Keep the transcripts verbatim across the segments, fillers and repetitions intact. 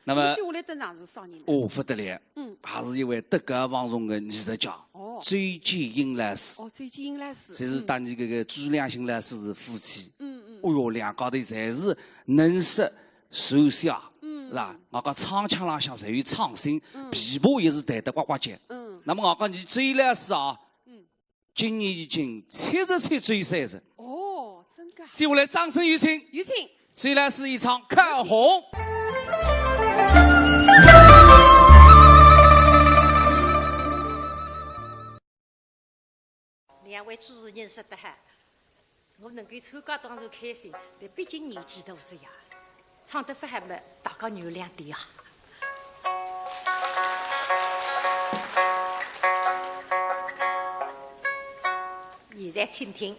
那么，接下来等哪是啥人呢？哦，不得了，嗯。还是一位德高望重的艺术家，哦。周建英老师。哦，周建英老师。就是搭伲搿个朱良兴老师是夫妻。嗯，嗯。哦哟，两家头侪是能说善写，嗯。是吧？外加唱腔浪向侪有创新，嗯。琵琶也是弹得呱呱叫。嗯。那么外加伲周老师啊，嗯。 今年已经七十七周岁了。哦，真个啊。接下来掌声有请，有请。周老师演唱《烤红》。两位主持人说得好，我能够参加当然开心，但毕竟年纪大了呀。 唱得勿好嘛，大家原谅点啊。现在请听。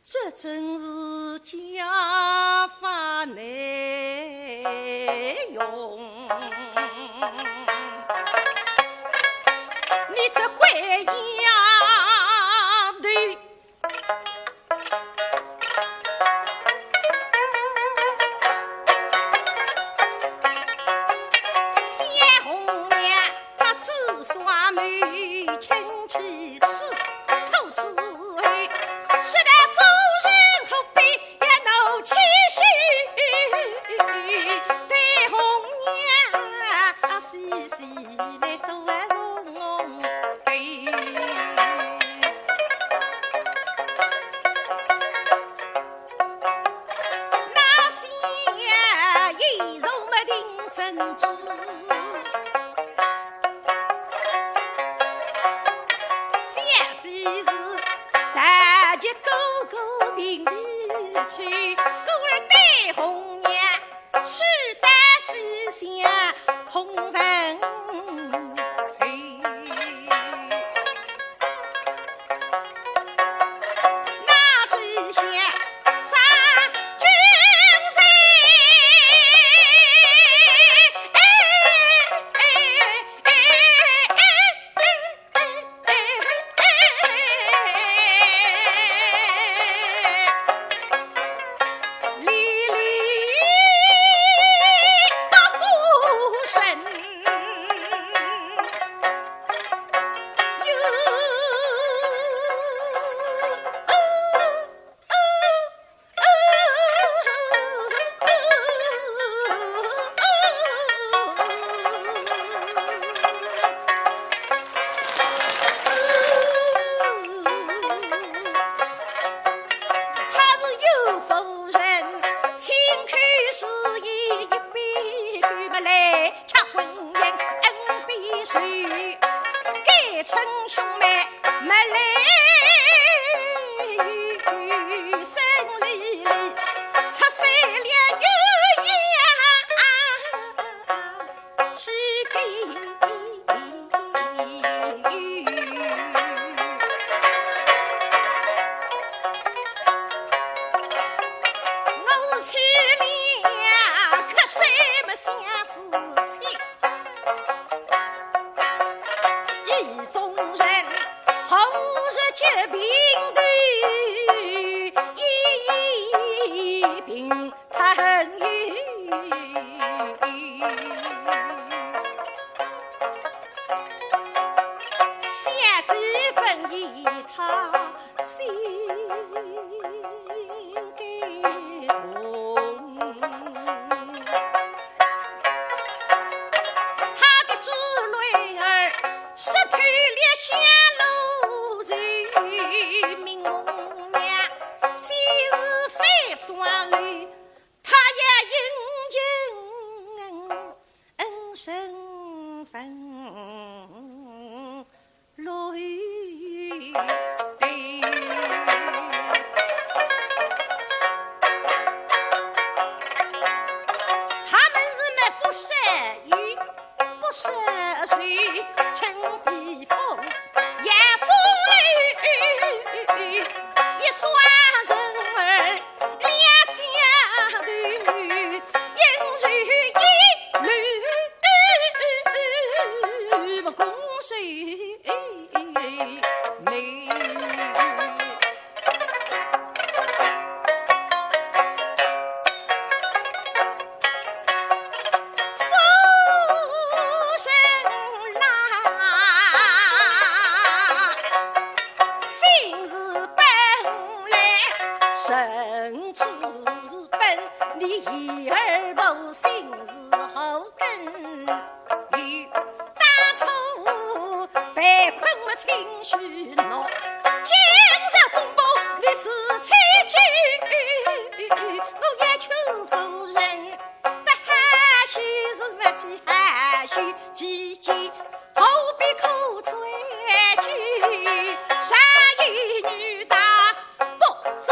这真是家法难容。你这鬼丫头，小红娘她做啥没亲戚吃，口子黑，说得夫人何必 一怒起手，对红娘细细来说容。那些一容么定真知。 小姐是大姐哥哥病里去，故而对红娘去得西厢通风。那只想咱君子凄凉，客舍么相思凄。意中人，何日结平头？一一平 他很有意。下几分以他心感动。他的珠泪儿 湿透了香炉水，明红娘，昔日翻妆楼，她也应情身份落泪。他们是么不舍于 不舍谁，春飞风，夜风雨，一双人儿两相对，应是一路共谁 夫人啦，心事本来人之本，你一儿不心事后 根由。当初被困我情绪恼，今日风波你是千句，我也劝夫人，得好些是不起好些，姐姐何必苦追究，善意女大不中。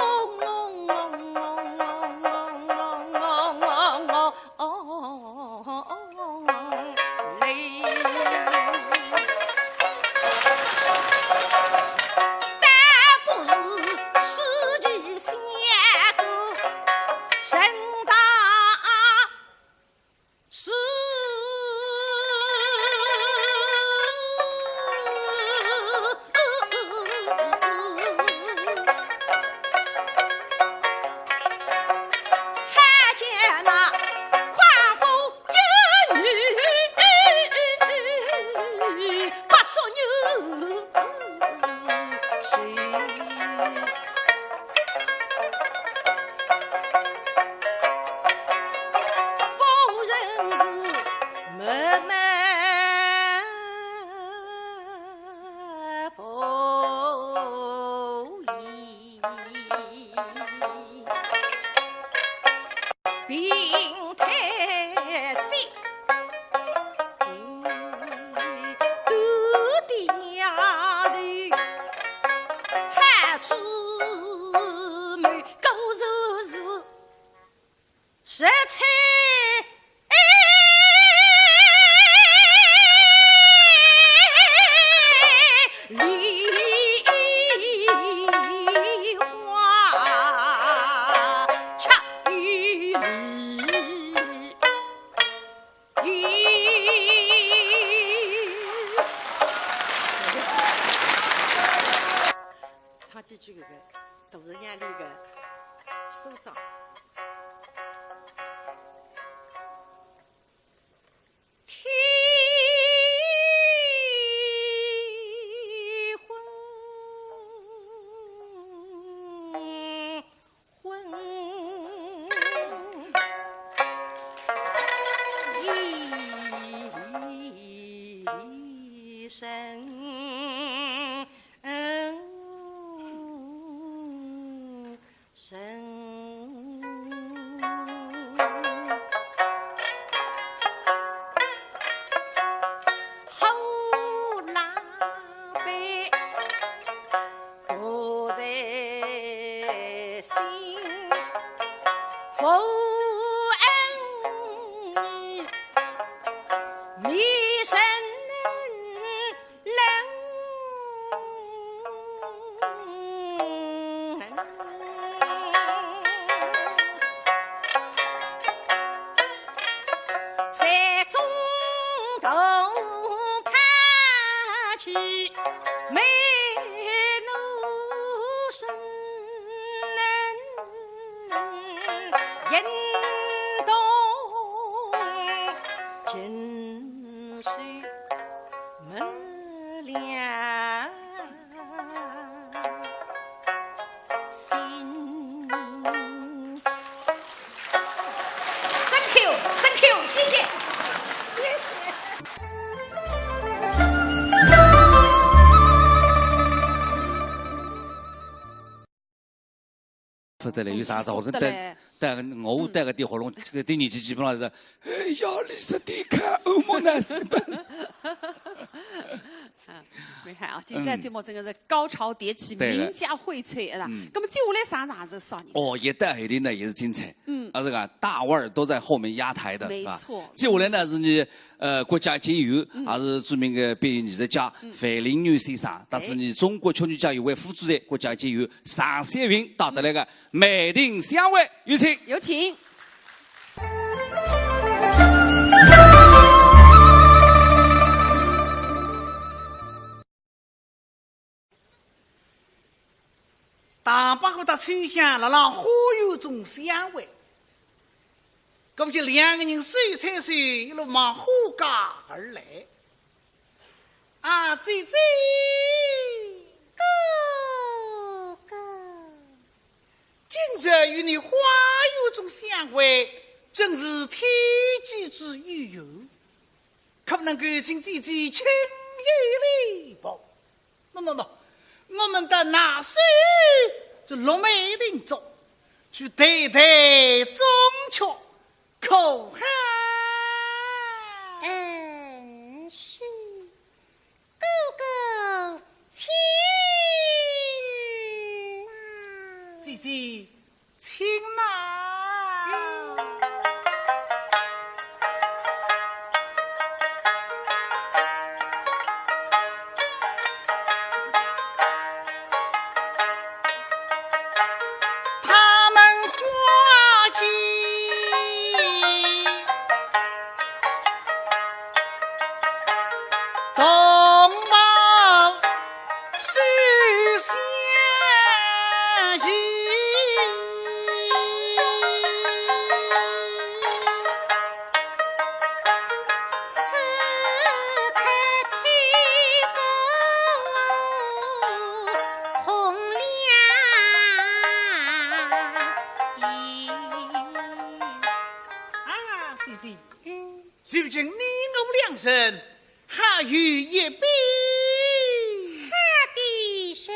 唱几句搿个杜十娘俚个《诉状》。Q，深 Q，谢谢。谢谢。勿得了，有啥事？我跟戴，戴，我戴个点喉咙，这个点年纪基本上是，哎呀，你是点看，欧盟那是吧？啊，你看啊，今朝节目真的是高潮迭起，对的。名家荟萃，是吧？嗯。那么接下来上场是啥人？哦，一代后头呢也是精彩。嗯。啊，这个大腕儿都在后面压台的，没错。是吧？接下来呢是呢，呃，国家演员，嗯。也是著名的表演艺术家，嗯。范林元先生，但是呢，哎。中国曲艺家协会副主席，国家演员常小云带得来的《梅亭相会》，有请。有请。 唐伯虎搭秋香辣辣花园中相会，搿么就两个人手牵手一路往花街而来。啊，姐姐，哥哥，今日与你花园中相会，真是天赐之有缘。 可不能够请姐姐轻移礼步。喏，喏，喏，我们到那首这《鹿鸣亭》中去对对衷肠，可好？嗯，是。哥哥，请啊。姐姐， 请呐。他们挂起同袍 手相依。此刻天公红了。啊，姐姐，嗯。如今你我两人 还有一比。还比什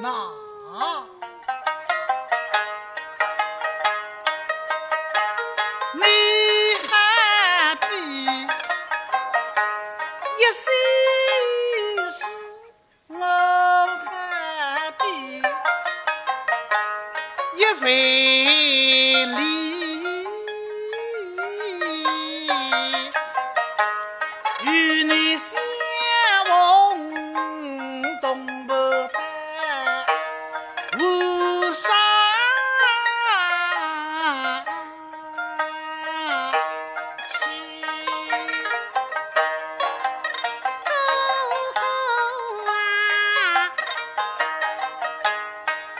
么？那，你还比一首诗，我还比一回礼。 与你相逢东北大无上去。哥哥啊，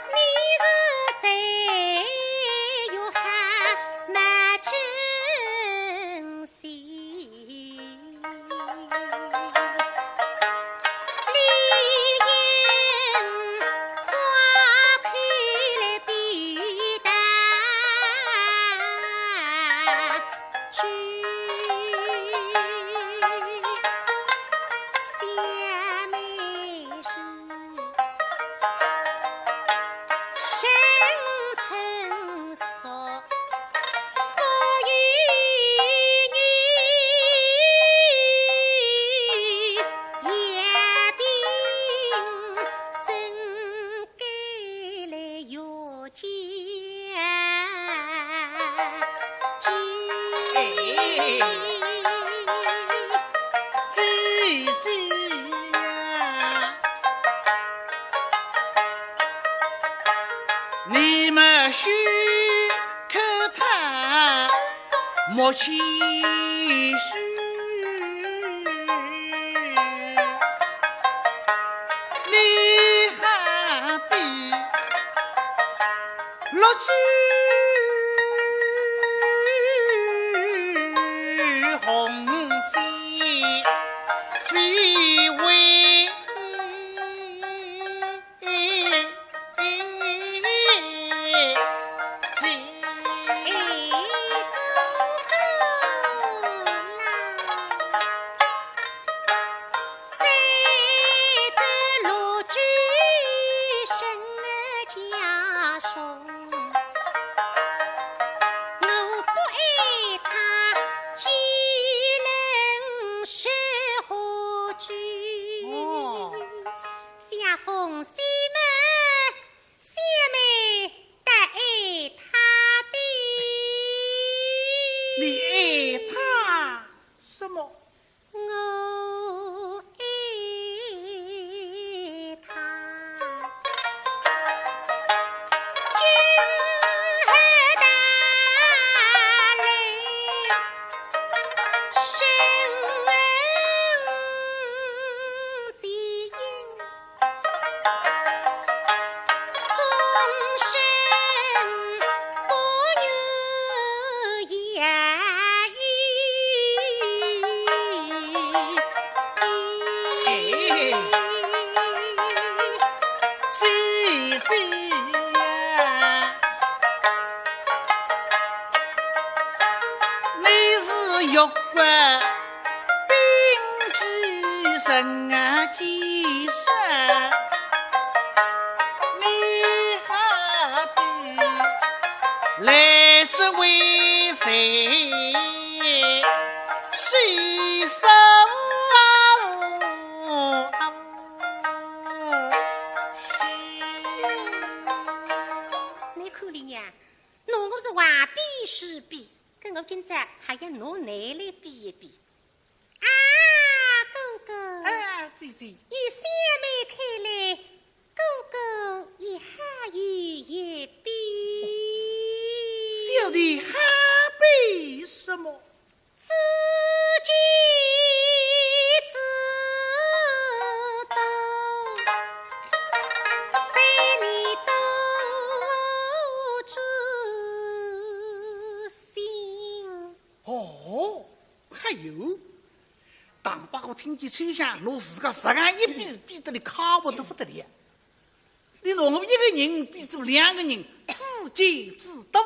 你是谁？又还没真 心。你因花开来比大去，小妹是深沉 你们许可他莫欺虚，你还比 绿枝红线飞为什么？我爱他。哎，姐姐呀，你是玉骨冰肌人啊，肌身，你何必来这为谁洗手啊？ 你看李娘，拿我是话比是比，搿我今朝还要拿你来比一比。啊，哥哥，哎，姐姐，以小妹看来，哥哥也好有一比。小弟好比什么？ 知己知彼，被你多知心。哦，还有，唐伯虎听见秋香拿自家实梗一比，比得来开心得不得了。你拿我一个人比作两个人，知己知彼。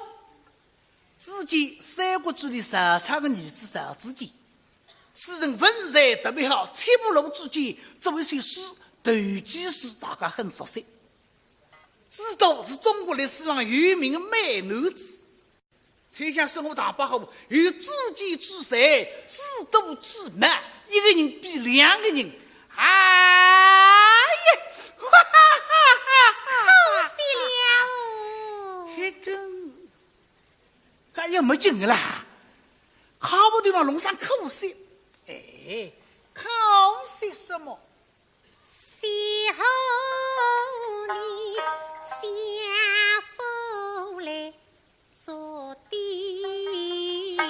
子建，三国志里曹操的儿子曹子建，此人文才特别好，七步路之间作一首诗，投机诗，大家很熟悉。知彼是中国历史上有名的美男子。秋香说我唐伯虎有子建之才，知彼之貌，一个人比两个人，哎呀，哈哈哈哈哈！可惜了哦。嘿，真 搿也没劲个啦，靠不对嘛，弄上可惜。哎，可惜什么？惜后你相扶来做的。哎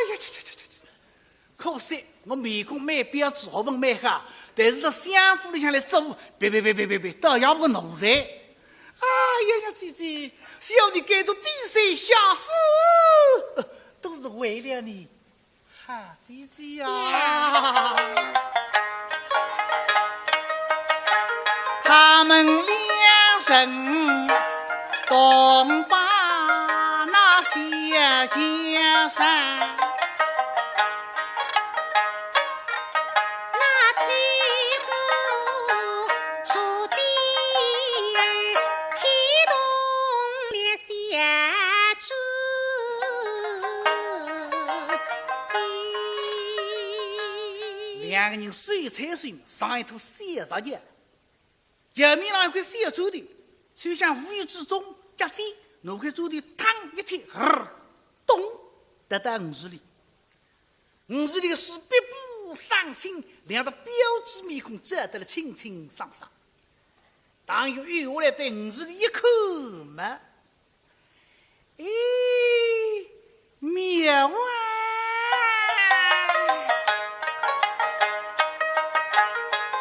呀，这这这这这，可惜我面孔蛮标致，学问蛮好，但是到相府里向来做，别别别别别别，倒要个奴才。 哎呀呀，姐姐，小弟该做低三下四，都是为了你，好姐姐呀。他们两人同把那小江山 那秋风吹进天动了下子。两个人手搀手，上一头小石桥，桥面上一块小砖头，秋香无意之中脚尖拿块砖头嘡一踢，呵，咚，跌到河水里。 河水里个水碧波生新，两张标致面孔照得了清清爽爽。唐寅游下来对河水里一看嘛，哎，妙啊！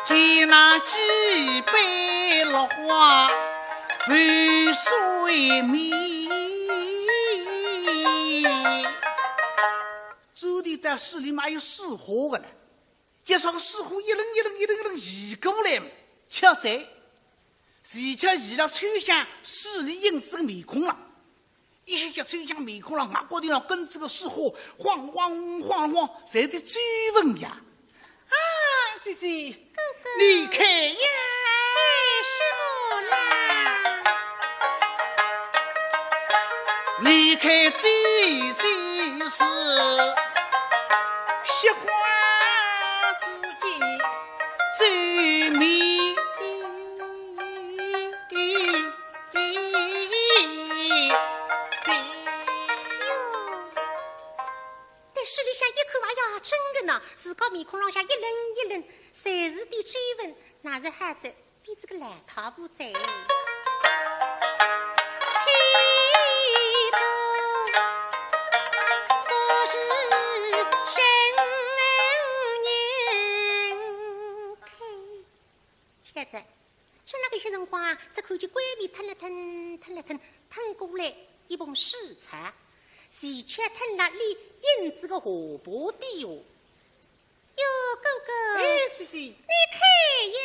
见那几杯落花浮水面。 砖头搭水里嘛还有水花个呢，就像个水花一轮一轮一轮一轮移过来嘛，巧哉，恰巧移到秋香水里映仔个面孔浪，一歇歇秋香面孔浪额角头浪跟仔个水花晃晃晃晃，侪得追问呀。 啊，姐姐，你看呀，看什么啦？你看姐姐是雪花之间最美。啊，自家面孔浪向一冷一冷，侪是点皱纹，哪是好哉，比这个烂塌糊哉。现在，正辣搿歇辰光啊，只看见闺蜜腾了腾，腾了腾，腾过来一捧水菜，恰巧腾辣俚影子个下巴底哟。 哟，哥哥，哎，姐姐。你看呀，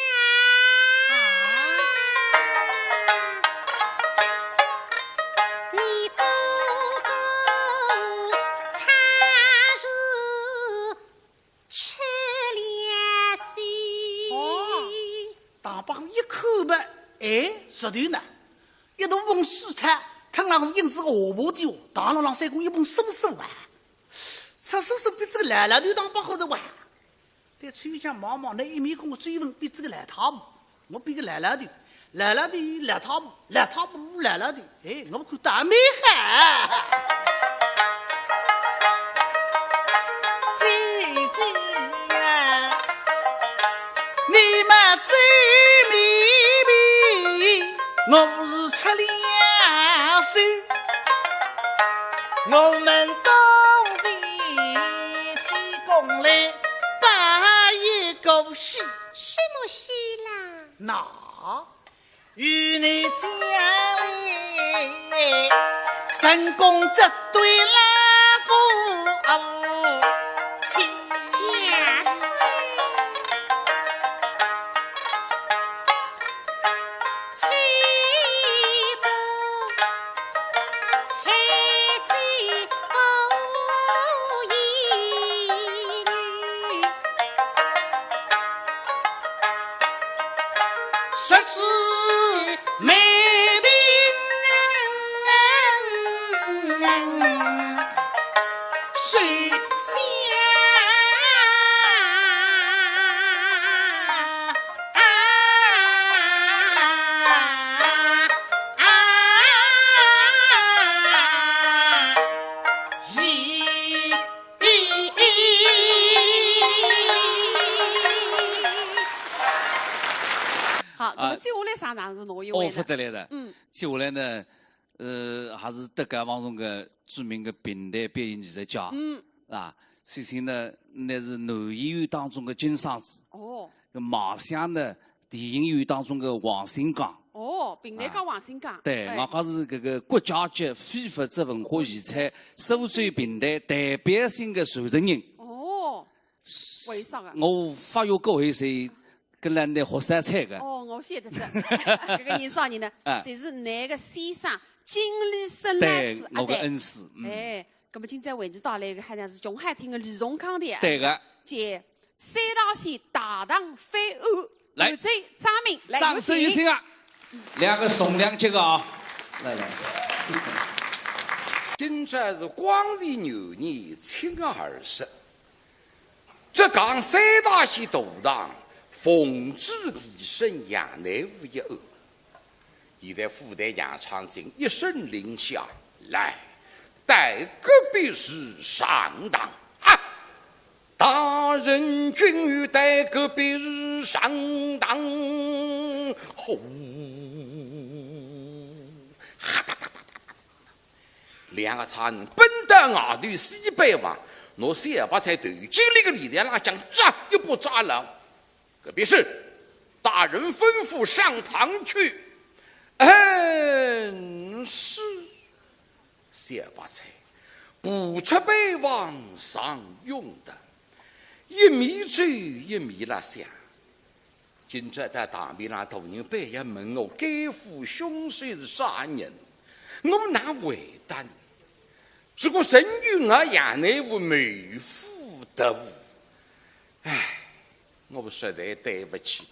啊。你哥哥擦手吃了水。哦，唐伯虎一看吧，哎，实头呢，一大捧水菜，腾辣我影子个下巴底哟，唐伯虎浪三公一捧手水啊。 啥说说比这个烂烂头当不好的哇？但秋香望望，那一面孔个皱纹比这个烂塌糊，我比个烂烂头，烂烂头，烂塌糊，烂塌糊，烂烂头，哎，我看倒蛮好。姐姐呀，你们皱眉眉，我是吃了水。 我们东西天公来拜一个喜。什么喜啦？那与你讲嘞，成功这对老夫妻。呀，好，那么接下来啥呢？是哪一位呢？哦，不得了的。嗯。接下来呢， 呃，还是德高望重个著名个评弹表演艺术家。嗯。啊，首先呢，那是男演员当中个金嗓子。哦。卖相呢，电影演员当中个王新刚。哦，评弹家王新刚。对，哎。外加是搿个国家级非物质文化遗产苏州评弹代表性个传承人。哦，为啥啊？我发育过后，所以 跟了㑚学三菜个。哦，我晓得哉。搿个人啥人呢？哎。就是㑚个先生金立生老师，对，我个恩师，嗯。哎，那么今朝为你带来一个好像是穷海听个李荣康的啊。对个。接三大戏大唐翻案，来。刘追张敏，来，掌声有请啊！两个重量级个啊，来来。今朝是光绪元年七月二十。 浙江三大戏大唐奉旨提审杨乃武一案。现在府台杨昌进一声令下，来，带个别字上堂啊！大人君欲带个别字上堂，吼！ 两个差人奔到外头西北房，拿小白菜投进里个礼堂浪向，抓一把抓牢。个别字，大人吩咐上堂去。嗯，是。小白菜，步出北房上甬堂，一面走一面辣想。 今朝到堂面浪，大人板要问我，该副凶手是啥人？我哪回答呢？如果真有我杨乃武，没福德。唉，我实在对不起。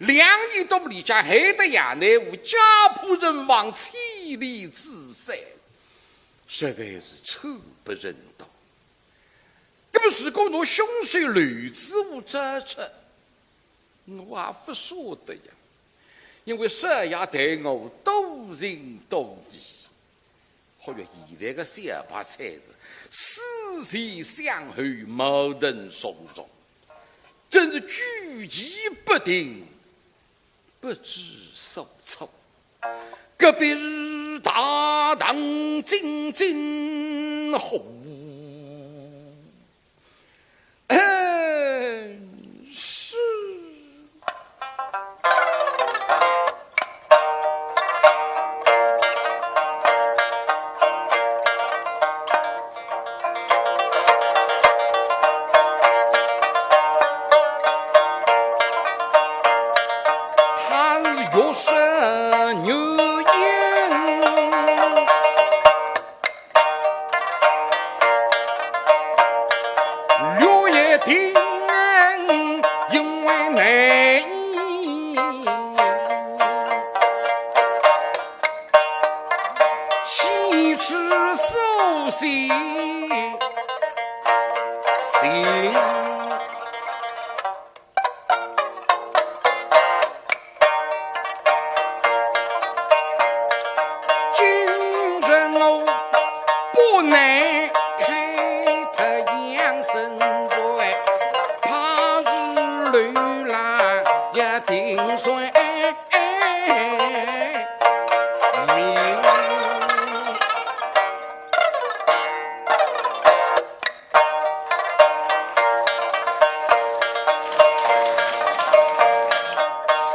两年多里向害得杨乃武家破人亡，妻离子散，实在是惨不忍睹。那么如果拿凶手刘知府抓出， 我也勿舍得呀，因为少爷对我多情多义。或者现在个小白菜是思前想后，矛盾重重，真是举棋不定，不知所措。隔壁是大堂金金虎。 嗯，是。他是越说越硬。 略一停，因为难以启齿诉心情。 今日我不能开脱杨森罪，怕是楼浪也定罪名。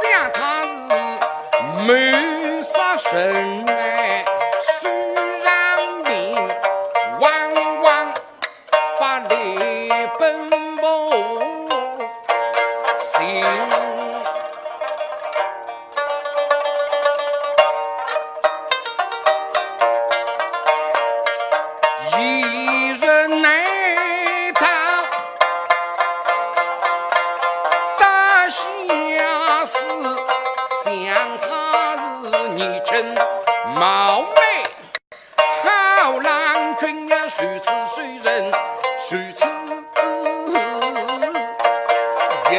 想他是谋杀人案，虽然明，往往法律本无情。 一人难逃大相思，想他是逆臣冒昧，好郎君呀，如此受人，如此也。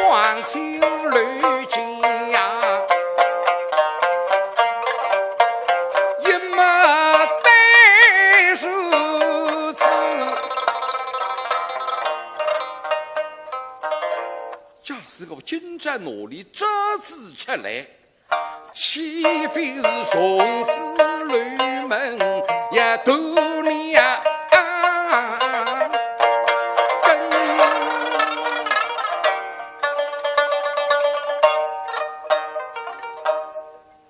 黄金楼间呀，一没得如此。假使我今朝拿俚捉仔出来， 岂非是从此楼门也断了根？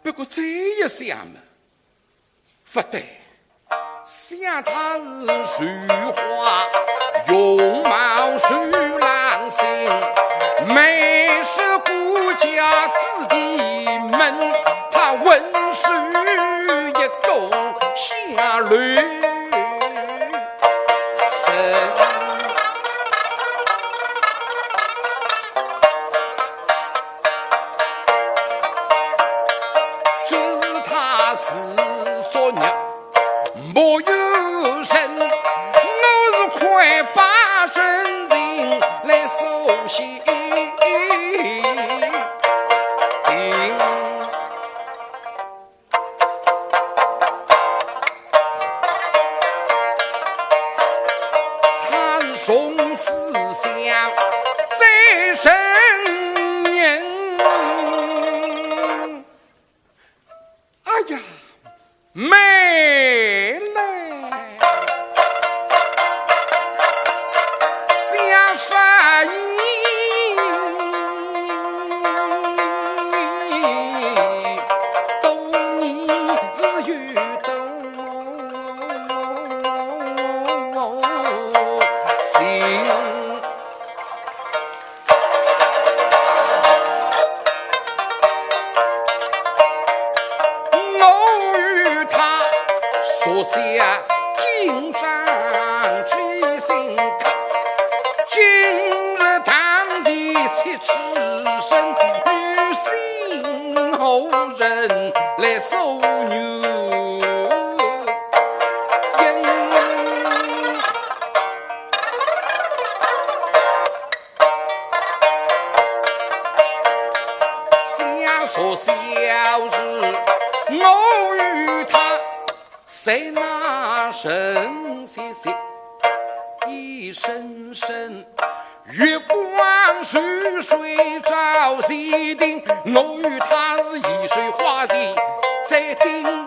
不过再一想嘛，勿对。 想他是如花容貌如狼形，美似孤家子弟们，他稳似一个下流人。 就是他是作孽没有人，我是快把真情来诉心情。他是从思想最深人。哎呀，美嘞！想说一多年是有多情。 我与他设下金章记心刻，今日堂前七尺深，与姓何人来诉冤？昨宵日，我与他在那神息息一声声，月光如水照斜顶，我与他是一水花地在顶门。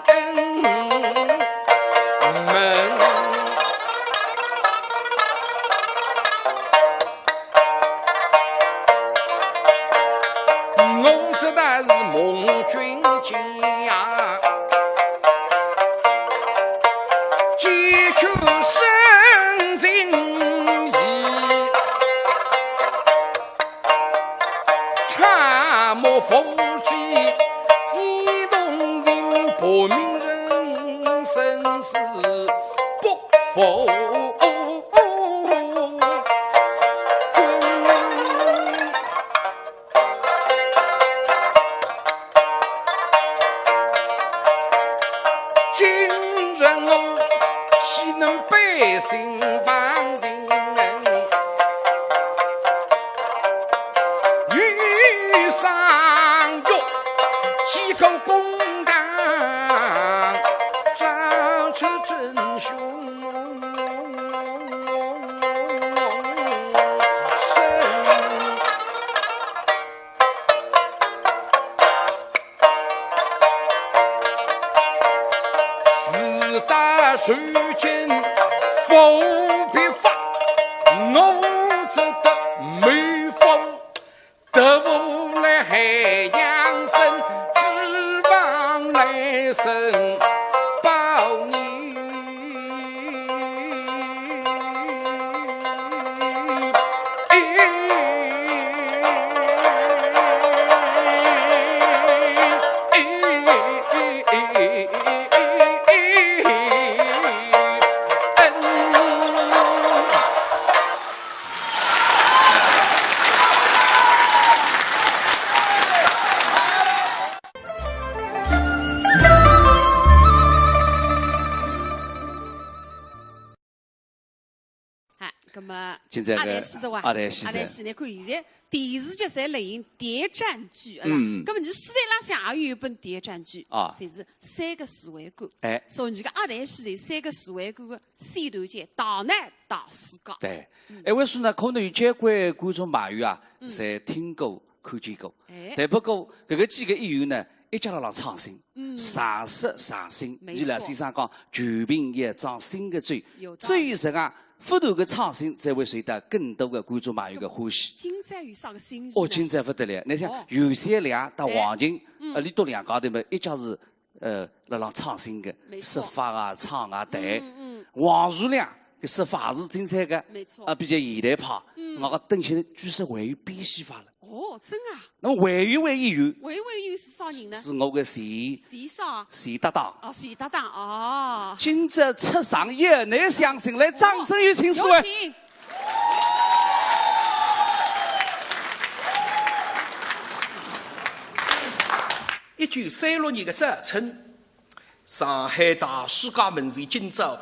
我知道是蒙君驾，几曲深情意，参谋伏击，一同行，薄命人生死不负君。 今日我岂能背信忘形？欲上月，岂可公堂，招出真凶。 事到如今，何必法？我只得谋福，得福来海洋生，指望来生报你。 好，葛么现在个阿台戏是哇？阿台戏是。阿台戏，侬看现在电视剧侪流行谍战剧，啊啦。嗯。葛么侬书台浪向也有一本谍战剧，啊。就是《三个侍卫官》。哎。所以侬个阿台戏是《三个侍卫官》个先头剧《大闹大世界》。对。嗯。哎，为啥呢？可能有交关观众朋友啊，嗯。侪听过 看见过。哎。但不过，搿个几个演员呢，一家头浪创新，嗯。常识常新。没错。伊拉先生讲，旧瓶要装新个酒，有道理。只有实梗勿断个创新，才会受到更多个观众朋友个欢喜。今朝有啥个新意呢？哦，今朝勿得了，侬想，哦。袁三娘搭王琴，哎，嗯。呃，俚笃两家头嘛，一家是 呃，辣浪创新个，没错。说法啊、唱啊、弹。嗯，嗯。王叔亮个说法是精彩个，没错。啊，比较现代派。嗯。我讲等歇据说还有变戏法了。哦，真啊？那么还有一位演员，还有一位演员是啥人呢？是我个前，前啥？前搭档。哦，前搭档，哦。今朝出场也难相信，来，掌声有请四位。有请。 一九三六年个早春，上海大世界门前今朝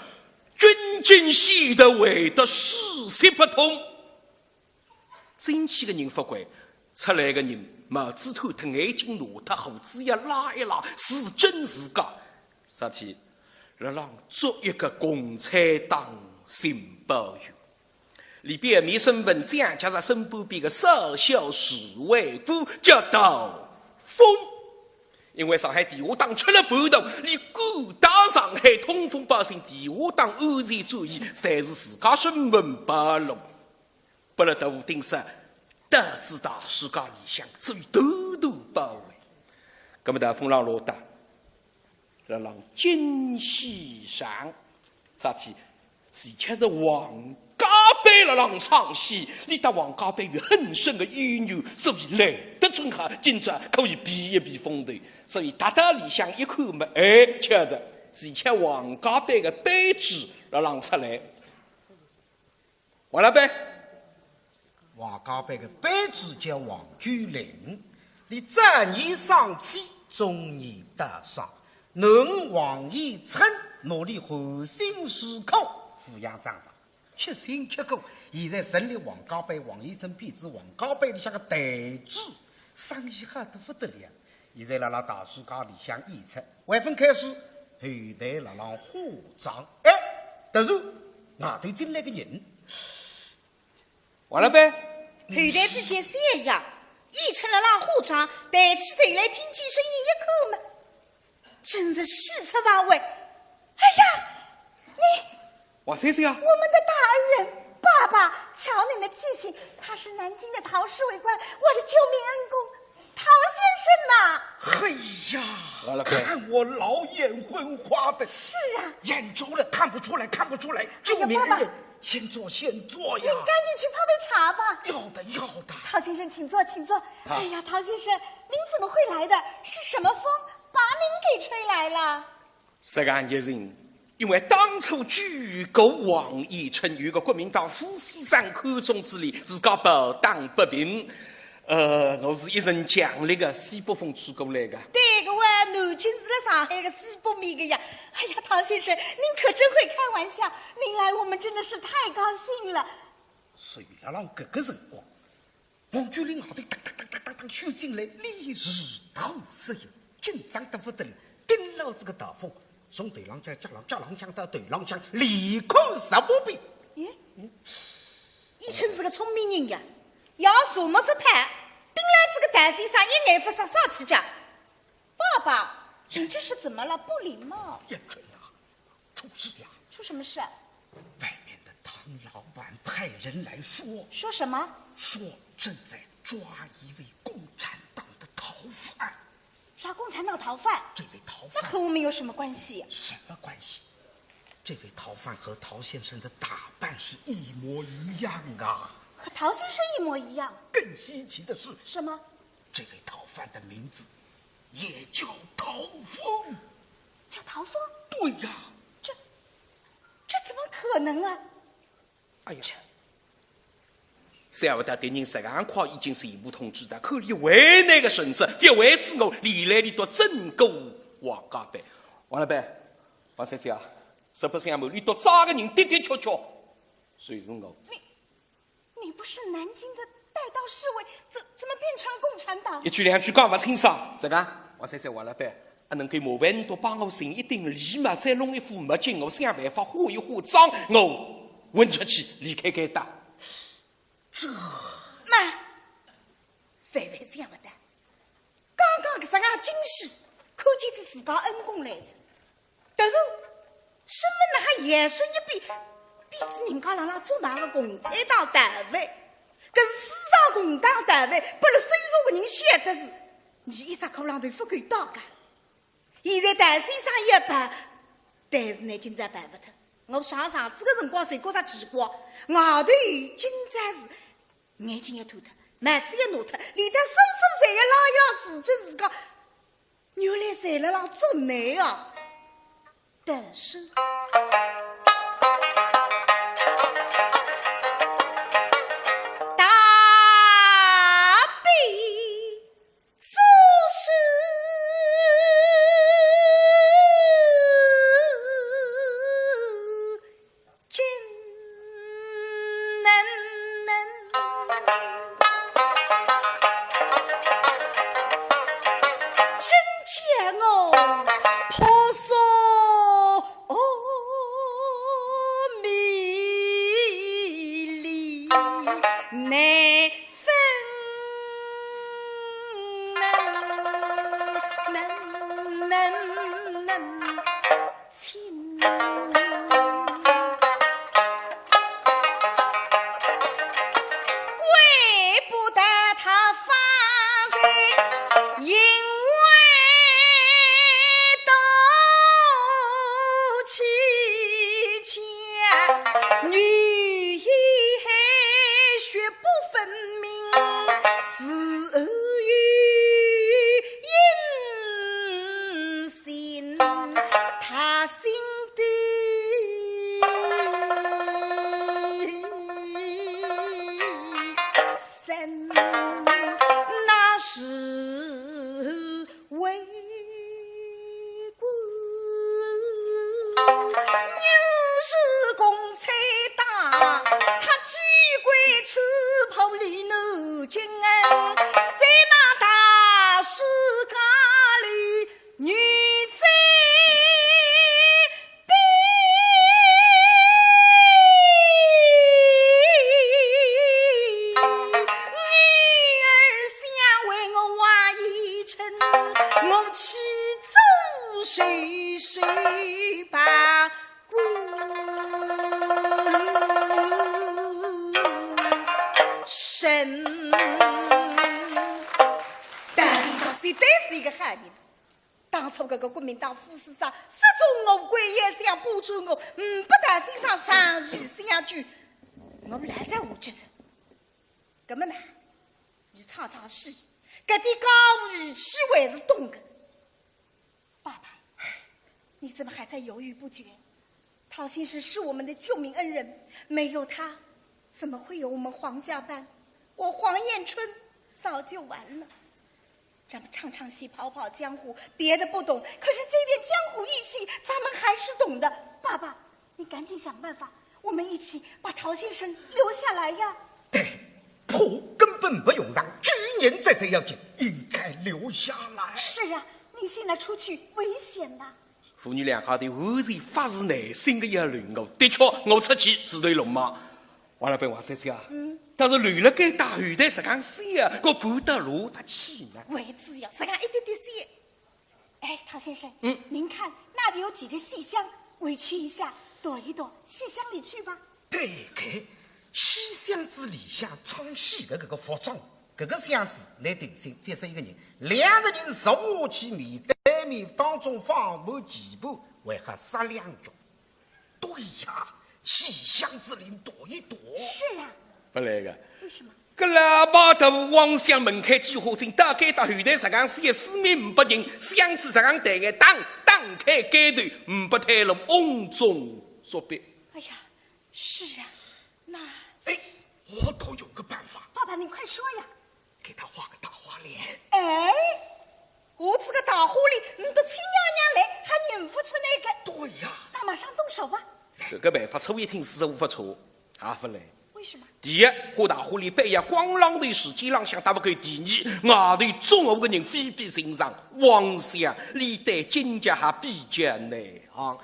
军警洗头，围得水泄不通。进去个人勿管，出来个人帽子脱脱，眼镜拿脱，胡子也拉一拉，是真自家。啥体？辣浪捉一个共产党情报员。 俚表面身份蒋介石身边边个少校侍卫官叫陶峰。因为上海地下党出了叛徒，俚赶到上海通风报信，地下党安全转移，侪是自家身份暴露。拨了杜丁山，到仔大世界里向，所以团团包围。葛么陶峰浪落搭， 辣浪惊喜上，啥体？是吃着王家班辣浪唱戏，俚搭王家班有很深个淵源，所以来得正好，今朝可以避一避风头。所以踏到里向一看嘛，哎，吃着，是吃王家班个班主辣浪出来。 王老板，王家班个班主叫王九龄，俚早年丧妻，中年逃丧，囡儿王延春拿俚含辛茹苦抚养长大，吃辛吃苦，现在成了王家班，王延春变仔王家班里向个台柱，生意好得勿得了。现在辣辣大书架里向演出，还朆开始，后台辣辣化妆。哎，突然外头进来个人。王老板，后台比较小呀，一群辣辣化妆，抬起头来听见声音一看嘛，真是喜出望外。哎呀，你 王先生啊。我们的大恩人，爸爸，瞧您的记性，他是南京的陶氏为官，我的救命恩公，陶先生呐。哎呀，王老板。看我老眼昏花的。是啊。眼珠了，看不出来，看不出来，救命恩人，哎呀，爸爸。先坐，先坐呀。您赶紧去泡杯茶吧。要的，要的。陶先生，请坐，请坐。啊。哎呀，陶先生，您怎么会来的？是什么风把您给吹来了？ 实梗一情，因为当初举国望言春，有个国民党副市长看中仔俚，自家抱打不平。呃，我是一阵强烈的西北风吹过来的。对个哇，南京是辣上海的西北面的呀。哎呀，陶先生，您可真会开玩笑，您来我们真的是太高兴了。所以辣辣搿个辰光， 王九龄外头哒哒哒哒哒哒走进来，脸如土色呀，紧张得不得了，盯牢仔个陶风，从头浪向、脚浪、脚浪向到头浪向，连看十八遍。咦，一春是个聪明人呀，要是我们不拍，盯牢仔个陶先生一眼勿撒手去讲。爸爸，你这是怎么了？不礼貌。元春啊， 出事了。出什么事？外面的唐老板派人来说。说什么？说正在抓一位共产党的逃犯。抓共产党逃犯？这位逃犯。那和我们有什么关系？什么关系？这位逃犯和陶先生的打扮是一模一样啊。和陶先生一模一样？更稀奇的是，什么？这位逃犯的名字也叫陶风。叫陶风？对呀。这，这怎么可能啊？哎呀，想勿到敌人实梗快已经全部统治脱，可以为难个神色，别为之我，历来里头整个王家班。王老板，王先生啊，实不相瞒，里头抓个人的的确确就是我。你， 你不是南京的带刀侍卫，怎，怎么变成了共产党？一句两句讲勿清爽，实梗，王先生，王老板，啊，能够麻烦倷多帮我寻一顶笠嘛，再弄一副墨镜，我想办法化一化妆，我混出去离开该搭。这……慢，万万想勿到，刚刚搿只眼睛是看见仔自家恩公来哉。 突然，身份哪哈摇身一变，变仔人家辣辣做买个共产党逃犯。搿是私藏共产党逃犯，拨勒搜查个人晓得仔，伲一只骷阊头勿够搭界。现在陶先生也跑，但是呢，今朝跑勿脱。我上场子个辰光，就觉着奇怪，外头今朝是眼镜也脱脱，帽子也拿脱，连带手手侪要拉要自己自家 原来侪辣辣做难啊。但是，大悲做事真能能。 真叫我婆娑迷离难分清。 怪不得他方才因为斗气强，语言还学不分明，似有隐 心，他心底深，那是为官。又是共产党，他机关出破里南京，在那大世界谁把孤身？但是说，谁对是一个好人？当初搿个国民党副市长，失踪无归，也想不出我，嗯，不但先生上一下去，我们来在我觉着。搿么呢，你唱唱戏，搿点江湖义气还是懂个。 爸爸，你怎么还在犹豫不决？陶先生是我们的救命恩人，没有他，怎么会有我们黄家班？我黄燕春早就完了。咱们唱唱戏，跑跑江湖，别的不懂，可是这点江湖义气，咱们还是懂的。爸爸，你赶紧想办法，我们一起把陶先生留下来呀。对，怕根本没用场，救人才最要紧，应该留下来。是啊，你现在出去危险呐。父女两家头完全发自内心的要留我，的确，我出去是头落马。王老板、王小姐啊，嗯，但是留了该搭后台实梗想啊，我半道路搭去呢。为子呀，实梗一点点想。哎，陶先生，嗯，您看那里有几只戏箱，委屈一下，躲一躲，戏箱里去吧。对个，戏箱子里向唱戏的搿个服装，搿个箱子来定心，反正一个人，两个人坐下去面对面，当中放满棋盘，还好杀两局。对呀，戏箱子里躲一躲。是啊，勿来个。为什么？搿老爸头王相门开几化进，到该搭后台实梗想四面呒不人，箱子实梗对眼，当当开盖头，呒不退路，瓮中捉鳖。哎呀，是啊，那哎，我倒有个办法。爸爸，你快说呀。给他画个大花脸。哎，我这个大花脸，你都亲娘娘来，还认不出那个。对呀。那马上动手吧。搿个办法初一听似乎勿错，也勿来。为什么？第一，画大花脸板要光浪头，时间浪向搭勿够；第二，外头捉我个人非比寻常，王相俚对金家还比较内行。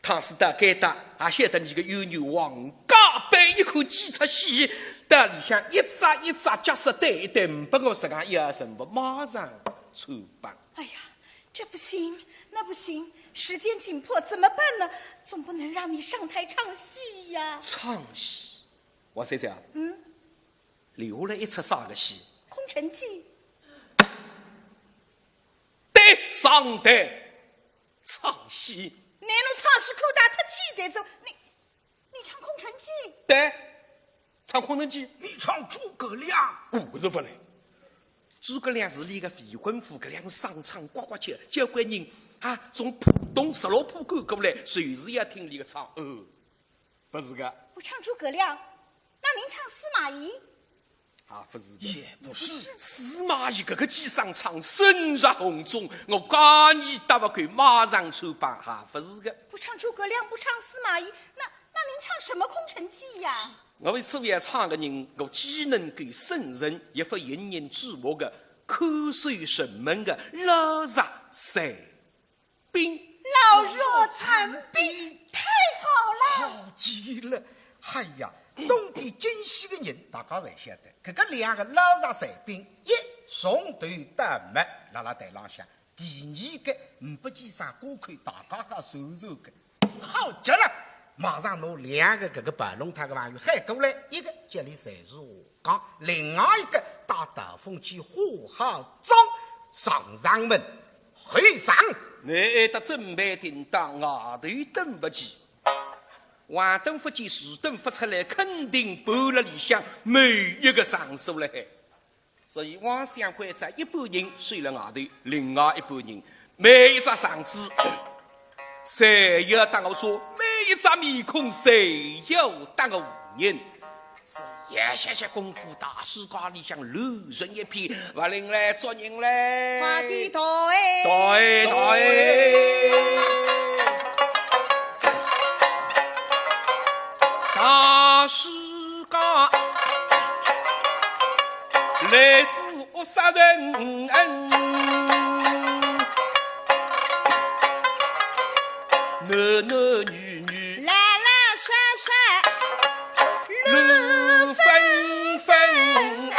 倘使到该搭，也晓得你个冤冤王家班一看几出戏，到里向一只一只角色对一对，呒不我实梗一二三四，马上穿帮。哎呀，这不行，那不行，时间紧迫，怎么办呢？总不能让你上台唱戏呀。唱戏？王小姐啊，嗯，留下来一出啥个戏？空城计。对，上台唱戏。拿侬唱戏看得太简单哉，你你唱空城计？对，唱空城计。你唱诸葛亮。哦，我都勿来。诸葛亮是俚个未婚夫，搿两声唱呱呱叫，交关人啊，从浦东十六铺赶过来，就是要听俚个唱。哦，勿是个。不唱诸葛亮，那您唱司马懿？啊，勿是个。也不是。司马懿搿个几声唱，声入洪钟，我假意搭勿够，马上穿帮，还勿是个。不唱诸葛亮，不唱司马懿，那那您唱什么空城计呀？我为此要唱个人，我既能够胜任，也勿引人注目个，看守城门个老弱残兵。老弱残兵，太好了。好极了。哎呀，懂得京戏的人，大家侪晓得，搿个两个老弱残兵，一从头到末辣辣台浪向，第二个呒不几声过口，大家好说说个。好极了，马上拿两个搿个跑龙套个朋友喊过来，一个叫俚才子华刚，另外一个戴道风镜，化好妆，上上门，候上。倷搭准备停当，外头等勿及。横等勿见，竖等勿出来，肯定盘辣里向某一个场所了海。所以王相关照一半人守辣外头，另外一半人每一只场子侪要搭我说，每一只面孔侪要搭我认。是一歇歇功夫，大书架里向乱成一片，勿灵嘞，捉人嘞。快点逃哎！逃哎，逃哎！大书架来自 杀人恩，男男女女，老老少少，乱纷纷恩。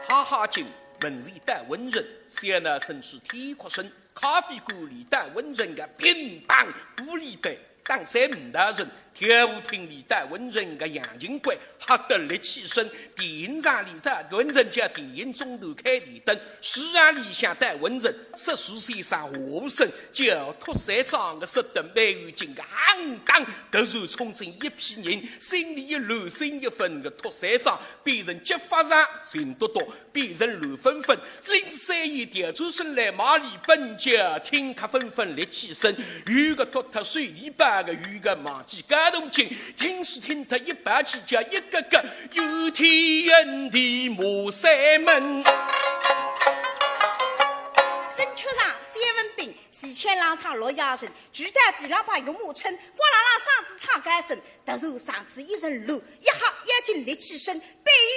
哈哈，今门前戴文成，小闹声势天阔声，咖啡馆里戴文成个乒乓玻璃杯，打碎五道人，跳舞厅里戴文成个洋琴馆，吓得立起身，电影场里戴文成叫电影中途开电灯，书场里向戴文成，说书先生华生叫托三张个说得蛮有劲个，夯当，突然冲进一批人，心里一乱，心一烦个托三张，变成急发上，心嘟嘟， 变成乱纷纷，拎三叶调转身来，马里奔叫，听客纷纷立起身，有个脱脱水泥包个，有个忘记交铜钳，听书听脱一百句，叫一个个怨天怨地骂山门。身穿上三文饼，四千两长六牙人，举到地浪把玉马称，哇啦啦嗓子唱高声， 突然上去一阵乱，一吓要紧立起身，背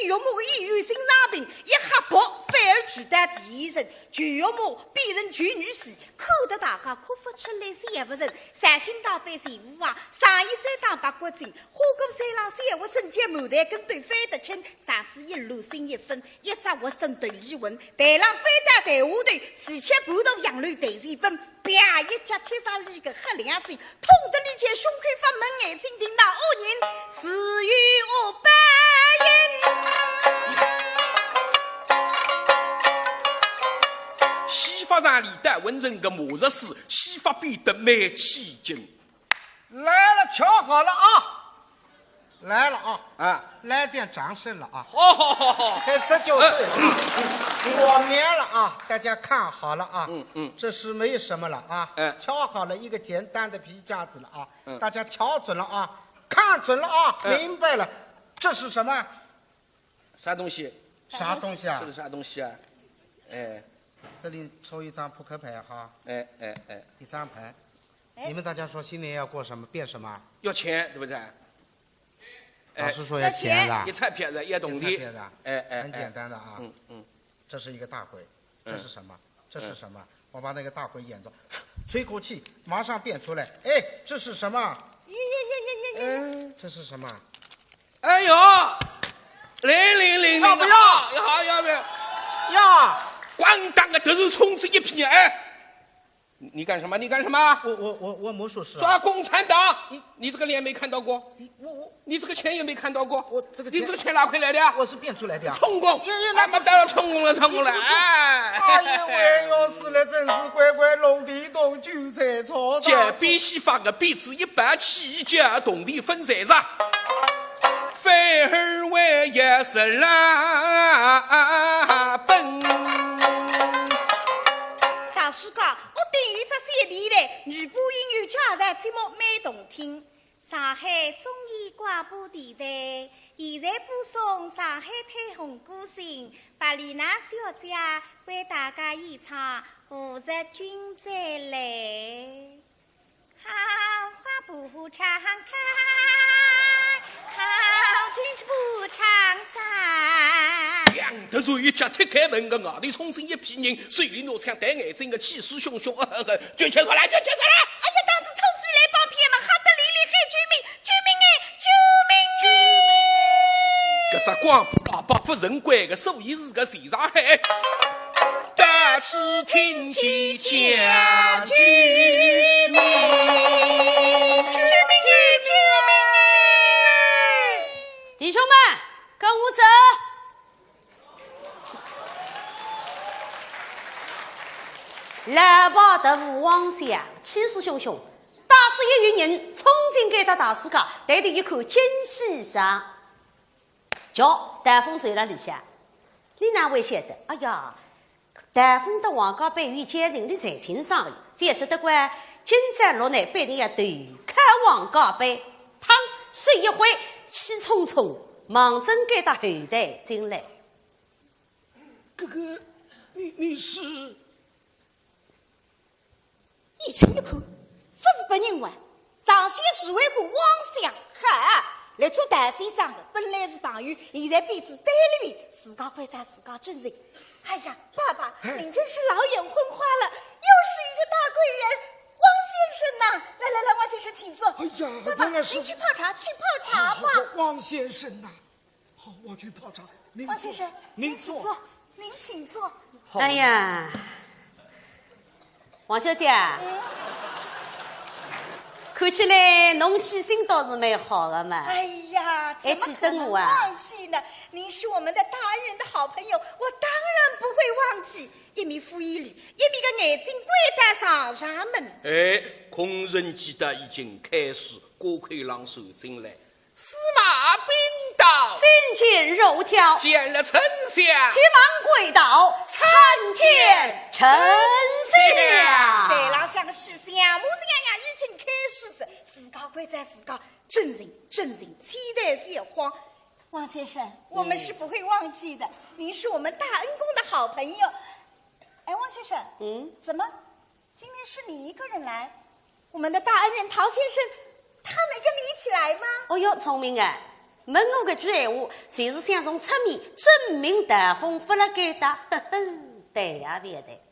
后有木一有心脏病，一吓跑，反而举到第一人，救玉马变成救女婿，看得大家哭勿出来，笑勿成，绍兴大班全无啊，上衣衫打白骨精，花果山浪笑勿生，叫牡丹根对翻得清，上去一乱心一分，一只活生头里混，台浪翻到台下头，四七半头杨柳台前奔。 啪！一脚踢上伊个黑良心，痛得伊就胸口发闷，眼睛盯到恶人，自有恶报应。戏法上里戴文成个骂实事，戏法变得蛮起劲。来了，瞧好了啊！ 来了啊，啊。来点掌声了啊。好好好好。哎，这就对了啊。我面了啊，大家看好了啊。嗯，嗯。这是没什么了啊。哎。瞧好了一个简单的皮夹子了啊。嗯。大家瞧准了啊，看准了啊，嗯。明白了。这是什么？啥东西？啥东西啊？这是啥东西啊？哎。这里抽一张扑克牌哈。哎，哎，哎。一张牌。哎。你们大家说新年要过什么，变什么？要钱，对不对？ 哎，老师说要钱的。一彩票的，要铜钿。一彩票的，哎，哎，很简单的啊。哎。嗯，嗯。这是一个大鬼，这是什么？嗯。这是什么？嗯。我把那个大鬼演着，吹口气，马上变出来。哎，这是什么？耶耶耶耶耶耶。哎，这是什么？哎呦，零零零零，要不要？要，要不要？要。咣当个，突然冲出一批人，哎， 你，你干什么？你干什么？我，我，我，我魔术师啊。抓共产党！你，你这个脸没看到过？你，我，我，你这个钱也没看到过？我这个钱，你这个钱哪块来的呀？我是变出来的呀。充公！哎，哎，那俺们到了充公了，充公了，你怎么充？哎。哎呀，我要死了，真是乖乖弄地动韭菜炒大菜。叫变戏法个变子一般起价，铜钿分散上，反而为也是拉本。大师讲， 我等于只小弟嘞，女播音员叫啥节目蛮动听。上海中央广播电台现在播送上海滩红歌星白丽娜小姐为大家演唱《胡日君再来》。好花不常开，好景不常在。 突然一脚踢开门个外头冲进一批人，手里拿枪，戴眼镜个，气势汹汹，呃，呃，呃，举起手来，举起手来！哎呀，当时土匪来帮骗嘛，吓得连连喊救命，救命哎，救命哎！搿只广播喇叭勿成关个，所以是个全上海，到处听见叫救命！救命哎，救命哎！弟兄们，跟我走。 老牌大户王祥气势汹汹，带仔一群人冲进该搭大世界，抬头一看，惊喜上。叫大风坐辣里向，你哪会晓得？哎呀，大风搭王家班有交情，你侪清爽个，覅说得怪，今朝落难必定要投靠王家班。砰，手一挥，气冲冲望准该搭后台进来。 哥哥，你，你是？一进一看，勿是别人哇，上海市委官汪湘。哈，来做大先生的，本来是朋友，现在变仔对立面，自家关照自家真人。哎呀，爸爸，哎。您真是老眼昏花了，又是一个大贵人，汪先生呐！来来来，汪先生，请坐。哎呀，爸爸，原来是，您去泡茶，去泡茶吧。好，好，好，汪先生呐。 好，我去泡茶。您坐，汪先生，您坐。您请坐。您请坐。哎呀，王小姐啊，看起来侬记性倒是蛮好的嘛。哎呀，怎么可能忘记呢？您是我们的大恩人的好朋友，我当然不会忘记。一面敷衍俚，一面个眼睛关得上上门。哎，空城计的已经开始，过口浪走进来。 司马禀到。心惊肉跳。见了丞相。急忙跪倒。参见丞相。台浪向个戏相模样样已经开始哉，自家跪在自家，正人正人，千万覅慌。王先生，我们是不会忘记的，您是我们大恩公的好朋友。哎，王先生，嗯？怎么，今天是你一个人来？ 我们的大恩人陶先生，他没跟你一起来吗？哦哟，聪明哎！问我搿句闲话，就是想从侧面证明大风勿辣该搭。呵呵，对呀，对呀，对。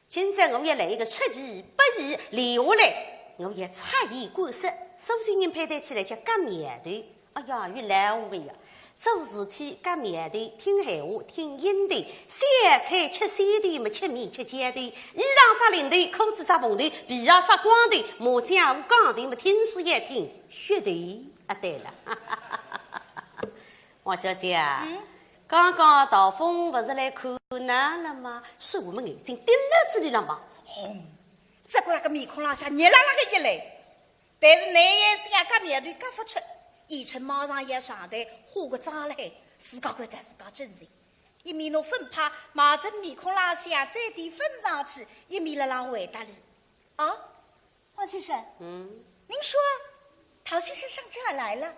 今朝我要来一个出其不意，留下来，我要察言观色，所有人配对起来叫夹苗头。 哎呀，有来无回呀！做事体夹苗头，听闲话，听音头，小菜吃三头嘛，吃面吃浇头，衣裳着领头，裤子着蓬头，皮鞋着光头，麻将胡讲头嘛，听书要听噱头。啊，对了，王小姐啊，嗯？刚刚陶风勿是来看㑚了吗？是我们眼睛盯牢仔俚了吗？轰！只觉着搿面孔浪向热辣辣个一来。 但是难也是要夹苗头夹勿出，眼睛马上要上台化个妆了海，自家关照自家正经。一面拿粉扑抹仔面孔浪向再点粉上去，一面辣浪回答俚。啊，王先生，嗯？您说陶先生上这儿来了？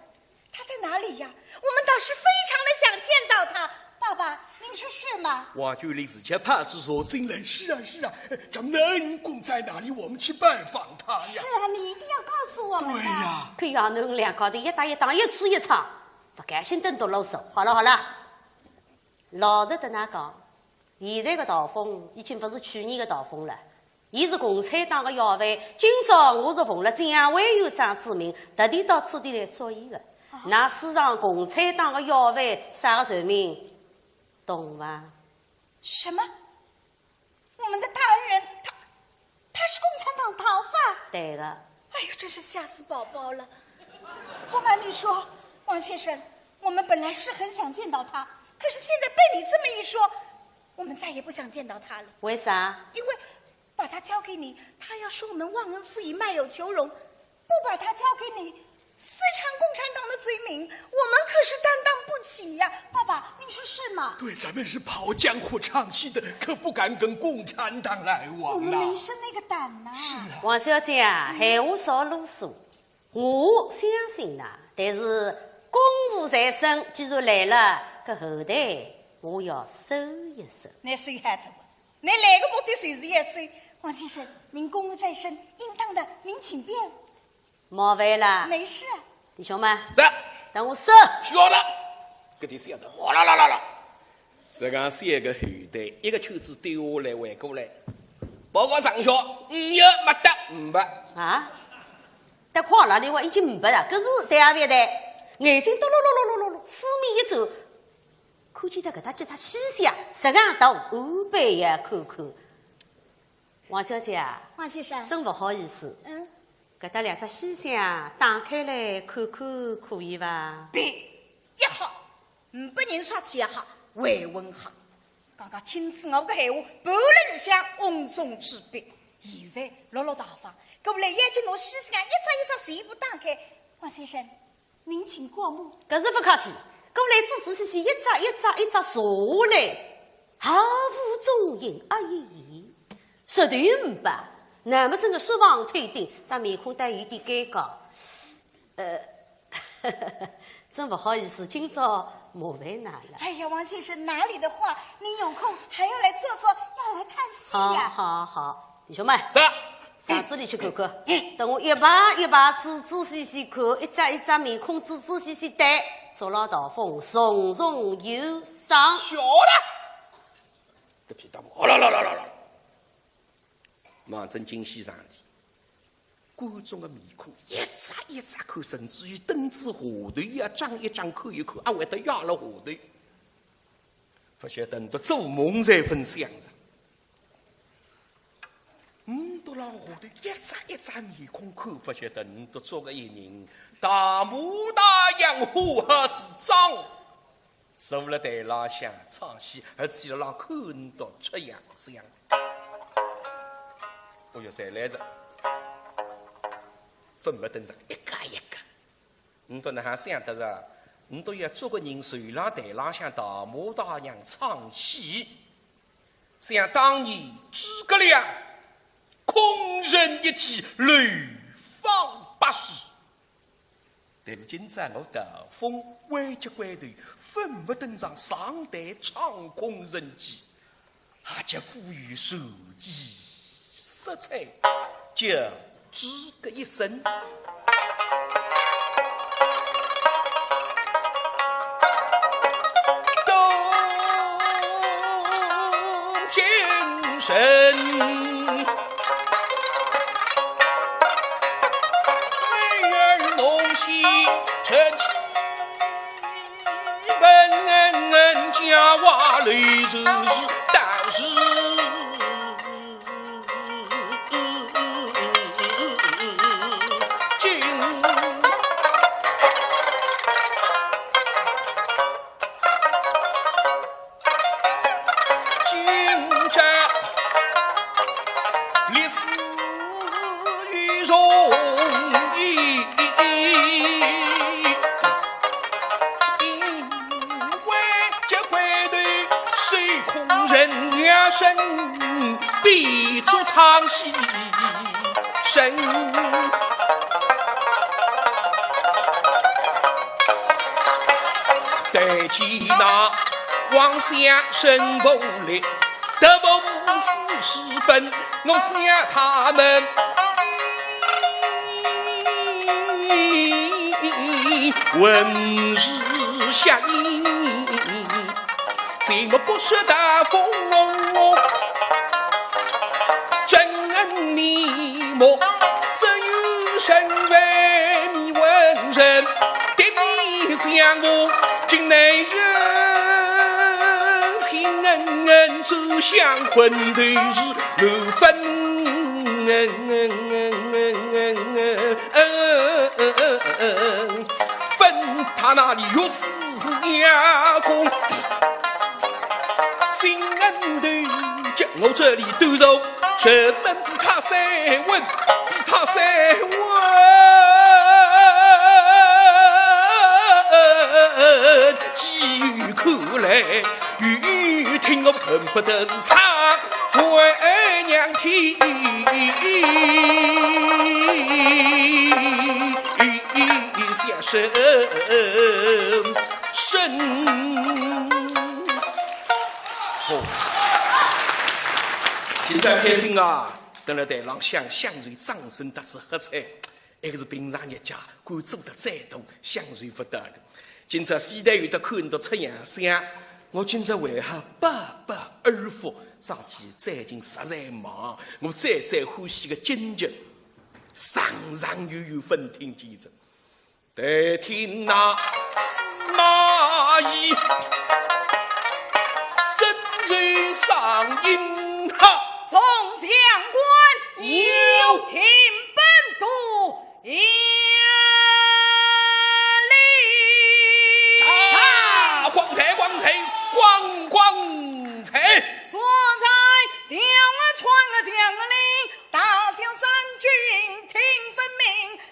他在哪里呀？我们倒是非常的想见到他。爸爸，您说是吗？话就离自家怕子说进来。是啊，是啊，咱们的恩公在哪里？我们去拜访他呀。是啊，你一定要告诉我们的。对呀。看样侬两家头一搭一档，一吃一唱，勿甘心等多啰嗦。好了好了，老实搭㑚讲，现在个陶风已经勿是去年个陶风了。 伊是共产党个要犯，今朝我是奉了蒋委员长之命，特地到此地来捉伊个。啊？㑚世上共产党个要犯啥个罪名？懂伐？什么？我们的大恩人，他，他是共产党逃犯？对个。哎呦，真是吓死宝宝了！不瞒你说，王先生，我们本来是很想见到他，可是现在被你这么一说，我们再也不想见到他了。为啥？因为 把他交给你，他要说我们忘恩负义、卖友求荣；不把他交给你，私藏共产党的罪名，我们可是担当不起呀。爸爸，您说是吗？对，咱们是跑江湖唱戏的，可不敢跟共产党来往呐。我们没生那个胆呐。是啊。王小姐啊，闲话少啰嗦。我相信呐，但是公务在身，既然来了，搿后台我要收一收。那收啥子？ 你来个目的就是要收。王先生，您公务在身，应当的，您请便。麻烦了。没事。弟兄们，来，等我说。晓得。搿点小的，哗啦啦啦啦。实梗三个后台，一个圈子兜下来，围过来。报告上校，五月没得，五百。啊？得快了，另外已经五百了，搿是对也勿对？眼睛嘟噜噜噜噜噜，四面一转， 看见得搿搭几只西厢，实梗大，后背也看看。王小姐啊，王先生。真勿好意思，嗯。搿搭两只西厢打开来看看，可以伐？别，一吓，五百人上去一吓，还问吓。刚刚听仔我个闲话，半日里向瓮中之鳖。现在落落大方，过来要紧拿西厢一只一只全部打开。王先生， 您请过目。搿是勿客气，过来仔仔细细一只一只一只坐下来，毫无踪影。哎呀，实头五百，那么真个失望透顶，只面孔倒有点尴尬。呃，真勿好意思，今朝麻烦㑚了。哎呀，王先生，哪里的话，您有空还要来坐坐，要来看戏呀。好，好，好。 弟兄们，到。上这里去看看。等我一排一排仔仔细细看，一只一只面孔仔仔细细对，捉牢陶风重重有赏。晓得。搿批大步，哗啦啦啦啦啦，望准京戏场里，观众个面孔一只一只看，甚至于凳子下头也张一张看一看，啊，会得压了下头。勿晓得倷笃做梦侪勿想着。倷笃老下头一只一只面孔看，勿晓得倷笃捉个一人，大模大样，花枝招展，坐辣台浪向唱戏，而且辣浪看倷笃出洋相。哦哟，侪来着，粉墨登场，一个一个。 倷笃哪哼想得着？倷笃要捉个人坐辣台浪向大模大样唱戏，想当年诸葛亮空城一计流芳百世。但是今朝我道风歪脚拐头，粉墨登场上台唱空城计， 也叫富有传奇色彩，叫诸葛一生。东京城，妹儿侬喜成 本家话来就是，但是今 今朝历史与重演，因为这回头受空城女生，必做唱戏 生。对起那王相生不力，德不思是本，我想他们文字相应。 谁莫不说大风，真面目，只有身为迷魂人，的面相公，今乃人情恩恩，走向昏头是难分。 分他那里有死呀公，心恩的叫我这里都肉，什么比他三文，比他三文，机遇可来。 雨听我恨不得是唱为娘啼。相声声。哦，现在开心啊！登了台浪向，享受掌声搭子喝彩。 埃个是平常日脚，敢做得再多，享受勿到的。今朝非但有得看到出洋相，我今朝为何百般而复？啥体最近实在忙，我最最欢喜个京剧，常常有有分听见着。待听那司马懿声如上音哈。众将官有听本都 呀哩！啊，光彩，光彩，光光彩！坐在吊儿川的将领，大小三军听分明，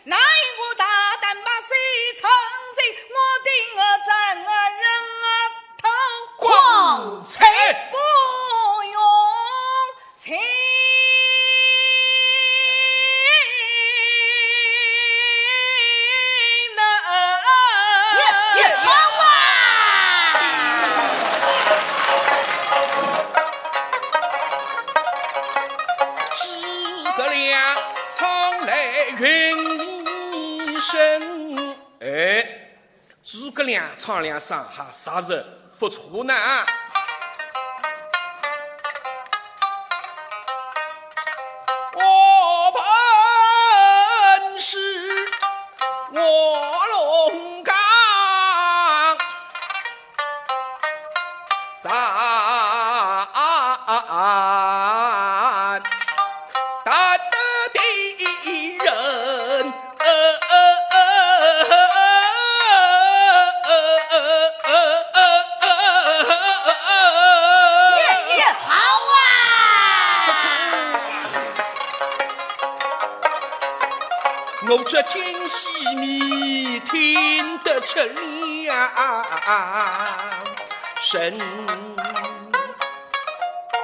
奈何大胆把谁闯进我的儿战儿人儿头？光彩！不用 情难。也，也好啊！诸葛亮唱来云声，哎， 诸葛亮唱两声还啥是不错呢？我本是卧龙岗，上这京戏迷听得出良辰。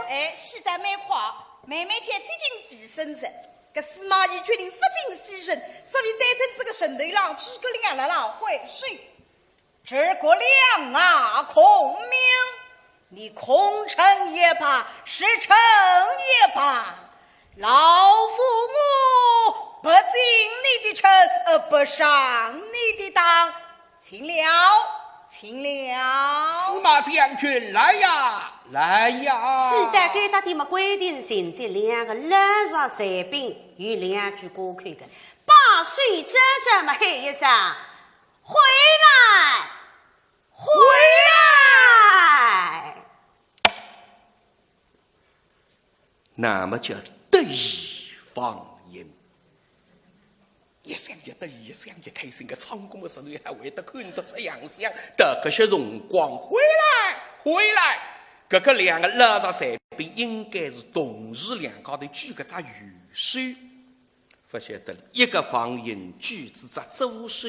哎，戏得蛮快，慢慢叫接近尾声哉。搿司马懿决定勿进戏棚，所以对准仔搿城头浪诸葛亮辣浪挥手。 诸葛亮啊，孔明，你孔称也罢，实称也罢，老夫我不进你的称，呃，不上你的当，请了，请了。司马将军，来呀，来呀。是的，该搭点么规定，前头两个老弱残兵有两句过口个，把手招招么喊一声，回来。 回来！那么叫得意忘形。一想就得意，一想就开心，搿唱功个实头还会得看得出洋相。到搿歇辰光，回来，回来！搿个两个老弱残兵应该是同时两家头举搿只右手，勿晓得一个方印举仔只左手。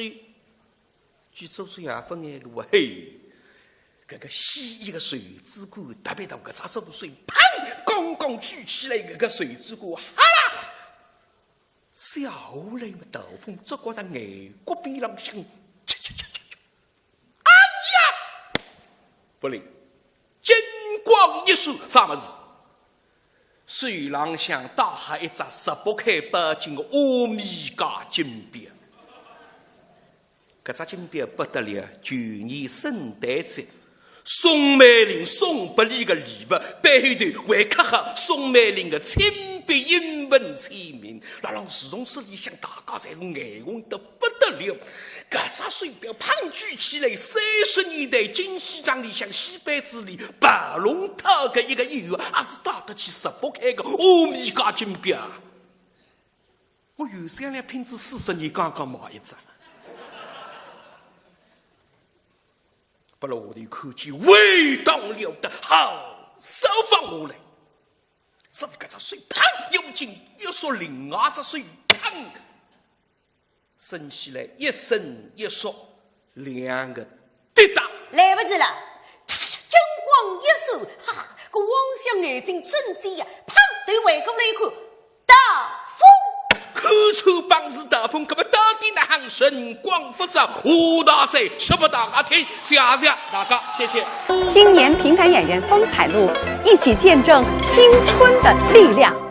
举左手也勿碍个啊，嘿，搿个西一个袖子管特别大，搿只左手，砰，刚刚举起来，搿个袖子管，哈啦，下来么，大风只觉着眼角边浪向，去去去去去，哎呀，勿灵，金光一闪，啥物事？ 手浪向戴好一只十八K钆金个欧米茄金表。搿只金表不得了，旧年圣诞节，宋美龄送拨俚个礼物，背后头还刻好宋美龄个亲笔英文签名。辣辣市中心里向，大家侪是眼红得 不得了。搿只手表胖举起来，三十年代金戏场里向戏班子里跑龙套个一个演员，也是戴得起十八K个欧米茄金表。我有想两拼仔四十年刚刚买一只，拨辣下头看见，回荡了得好，收放下来。所以搿只手胖又紧又缩，另外只手胖。 伸起来，一伸一缩，两个滴答。来不及了，金光一闪，哈，搿王相眼睛真尖呀，啪，头回过来一看，大风。看穿本事大风，搿么到底哪亨辰光勿早，下台再说拨大家听，谢谢大家，谢谢。青年评弹演员风采露，一起见证青春的力量。